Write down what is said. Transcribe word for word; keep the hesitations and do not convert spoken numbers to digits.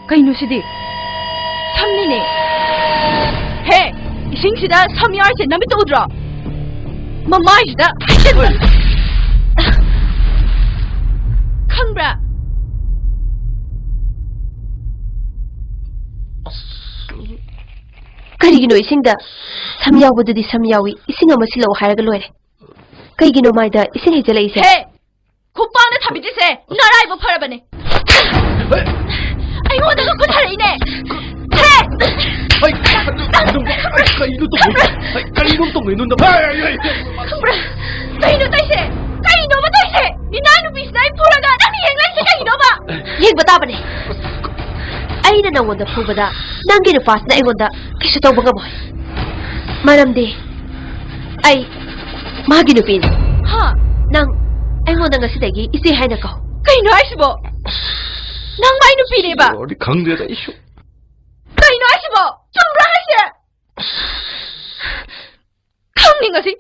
ꯀꯩꯅꯣ ꯁꯤꯗꯤ? ꯁꯝꯅꯤꯅꯦ꯫ ꯍꯦ! ꯏꯁꯤꯡꯁꯤꯗ ꯁꯝ ꯌꯥꯎꯔꯤꯁꯦ ꯅꯃꯤꯠꯇ ꯎꯗ꯭ꯔꯣ? ꯃꯃꯥꯏꯁꯤꯗ ꯍꯩꯖꯤꯟꯕ꯫ ꯈꯪꯕ꯭ꯔꯥ? ꯀꯔꯤꯒꯤꯅꯣ ꯏꯁꯤꯡꯗ ꯁꯝ ꯌꯥꯎꯕꯗꯨꯗꯤ ꯁꯝ ꯌꯥꯎꯏ, ꯏꯁꯤꯡ ꯑꯃ ꯁꯤꯜꯂꯛꯑꯣ ꯍꯥꯏꯔꯒ ꯂꯣꯏꯔꯦ? ꯀꯩꯒꯤꯅꯣ ꯃꯥꯏꯗ ꯏꯁꯤꯡ ꯍꯩꯖꯤꯜꯂꯛꯏꯁꯦ? ꯍꯦ! ꯈꯨꯄꯥꯛꯅ ꯊꯥꯕꯤꯗ꯭ꯔꯤꯁꯦ ꯅꯔꯥꯏꯕꯛ ꯐꯔꯕꯅꯦ꯫ ꯑꯩꯉꯣꯟꯗꯒ ꯈꯨꯠ ꯊꯥꯔꯛꯏꯅꯦ꯫ ꯍꯦ! ꯑꯩ, ꯑꯗꯨ, ꯑꯗꯨ, ꯑꯩ ꯀꯔꯤꯅꯣ ꯇꯧꯔꯤꯗꯣ? ꯑꯩ ꯀꯔꯤꯅꯣ ꯇꯧꯔꯤꯗꯣ? ꯑꯩ, ꯑꯩ, ꯑꯩ, ꯈꯪꯕ꯭ꯔꯥ? ꯀꯩꯅꯣ ꯇꯧꯏꯁꯦ? ꯀꯩꯅꯣꯕ ꯇꯧꯏꯁꯦ? ꯏꯅꯥꯎ ꯅꯨꯄꯤꯁꯤꯅ ꯑꯩ ꯐꯨꯔꯒ ꯅꯪꯅ ꯌꯦꯡ ꯂꯩꯁꯦ ꯀꯩꯒꯤꯅꯣꯕ? ꯌꯦꯡꯕ ꯇꯥꯕꯅꯦ꯫ ꯑꯩꯅ ꯅꯪꯉꯣꯟꯗ ꯐꯨꯕꯗ ꯅꯪꯒꯤ ꯅꯨꯄꯥꯁꯤꯅ ꯑꯩꯉꯣꯟꯗ ꯀꯩꯁꯨ ꯇꯧꯕ ꯉꯝꯃꯣꯏ꯫ ꯃꯔꯝꯗꯤ ꯑꯩ ꯃꯥꯒꯤ ꯅꯨꯄꯤꯅꯤ꯫ ꯍꯥ? ꯅꯪ ꯑꯩꯉꯣꯟꯗ ꯉꯁꯤꯗꯒꯤ ꯏꯆꯦ ꯍꯥꯏꯅ ꯀꯧ꯫ ꯀꯩꯅꯣ ꯍꯥꯏꯁꯤꯕꯣ? ꯅꯪ ꯃꯥꯏ ꯅꯨꯄꯤꯅꯦꯕ? ꯌꯥꯔꯗꯤ ꯈꯪꯗꯦꯗ ꯑꯩꯁꯨ꯫ ꯀꯩꯅꯣ ꯍꯥꯏꯁꯤꯕꯣ? ꯆꯨꯝꯕ꯭ꯔꯥ ꯍꯥꯏꯁꯦ? ꯈꯪꯅꯤꯡꯉꯁꯤ